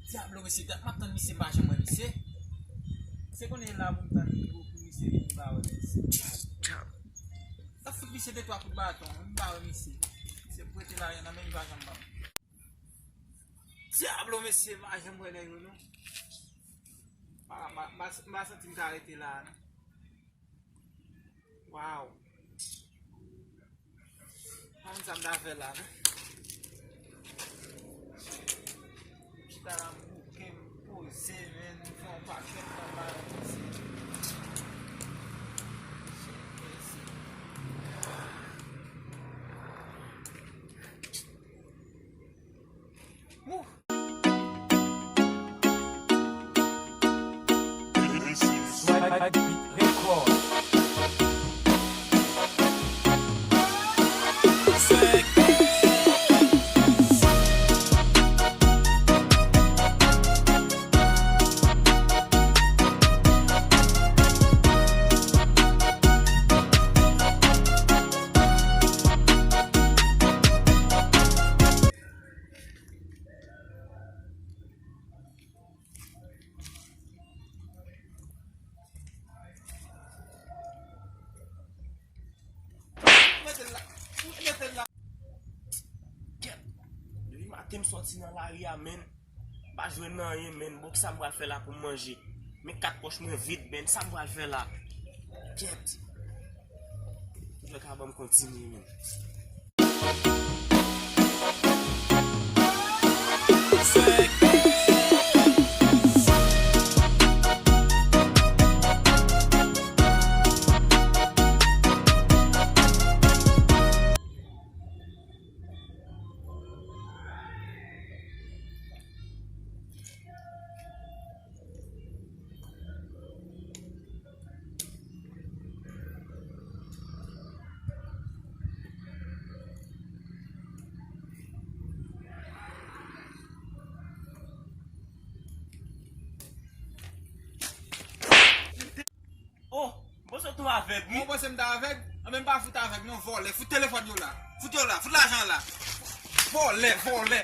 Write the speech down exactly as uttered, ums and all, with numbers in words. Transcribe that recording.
Dyablo, mesye, dat m ap tann misye, m pa janm wè misye. Se konnen la pou m tann li pou misye vin, m pa wè misye. T ap fout misye de twa kout baton, m pa wè misye. Misye prete lajan nan men m, li pa janm ban m. Dyablo, mesye, m pa janm wè nèg yo, non. M pa, m pa, m pa, m pa santi m ka rete la, non. Waw. Pa konn sa m ta fè la, non. M chita la, m bouke, m poze, men m fè yon pakèt nan bagay isi. Jezi. Wouh! This is Swag Beat Record. Mete l la. Mete l la. Kèt. Depi maten m sòti nan lari a, menn. M pa jwenn anyen, menn. Bon, kisa m pral fè la pou m manje? Men kat pòch mwen vid, menn. Sa m pral fè la? Kèt. Tout lè ka ban m kontinye, menn. Oh, m panse w tou avèg, wi. Ou panse m ta avèg? Anben, m pa fout avèg, non, vòlè. Fout telefòn yo la. Fout yo la. Fout lajan la. Vòlè, vòlè.